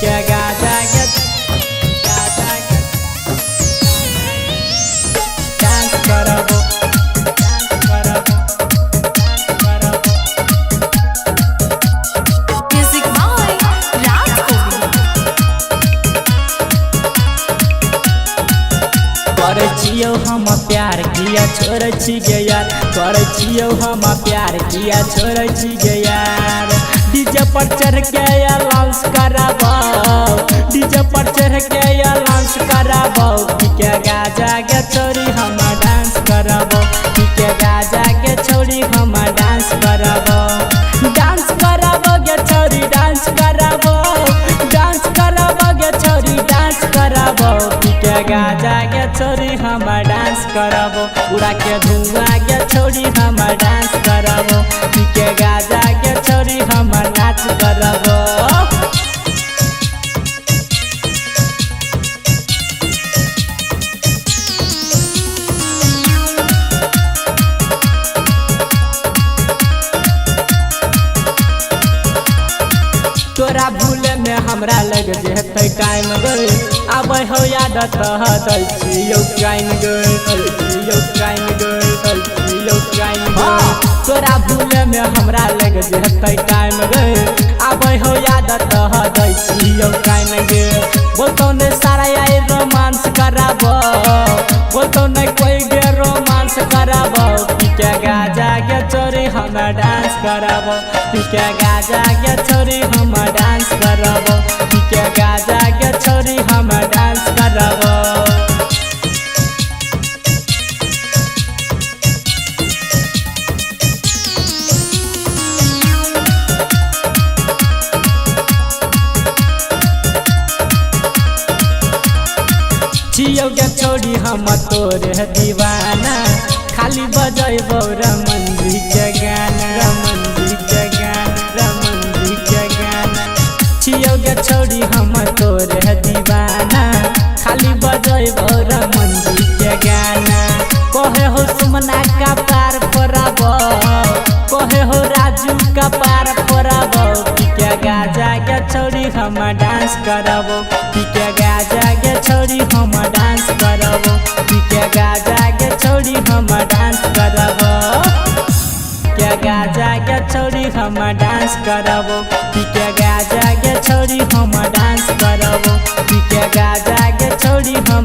के गाजा गे गाजा गे डांस करबो डांस करबो डांस करबो। Music by Raj Govind. करै छियौ हम प्यार किया छोड़ै छी गे यार, करै छियौ हम प्यार किया छोड़ै छी गे यार। डीजे पर चढ़ के अलाउंस कराबौ, डीजे पर चढ़ के अलाउंस कराबौ। के गाजा गे छोरी हम डांस करबौ, के गाजा गे छोरी हम डांस करबौ। डांस करबौ गे छोरी डांस करबौ, डांस करबौ गे छोरी डांस करबौ। के गाजा गे छोरी हम डांस करबौ, उड़ा के धुआं गे छोरी हम डांस करबौ। के गाजा गे छोरी हम नाच करबौ। तोरा भूले में हमरा लग जेतै टाइम गै, आबै हो याद तह दै छियौ टाइम गै, छियौ टाइम गै, छियौ टाइम गै। तोरा भूले में हमरा लग जेतै टाइम गै, आबै हो याद तह दै छियौ टाइम गे। बोलतौ ने सारा आई रोमांस कराबो, बोलतौ ने कोई गे रोमांस कराबो। के गाजा गे छोरी हम डांस करबो, के गाजा गे छोरी हम डांस करबो। के गाजा गे छोरी हम डांस करबो। छियौ गे छोरी हम तोरे दीवाना, खाली बजैबौ रमन जी के गाना, रमन जी के गाना, रमन जी के गाना। छियौ गे छोरी हम तोरे दीवाना, खाली बजैबौ रमन जी के गाना। कहे हो सुमना का पार पराबो, कहे हो राजू का पार पराबो। के गाजा गे छोरी हम डांस करबो, के गाजा गे छोरी हम डांस करबो। के गाजा गे छोरी हम डांस करबो, के गाजा गे छोरी हम डांस करबो।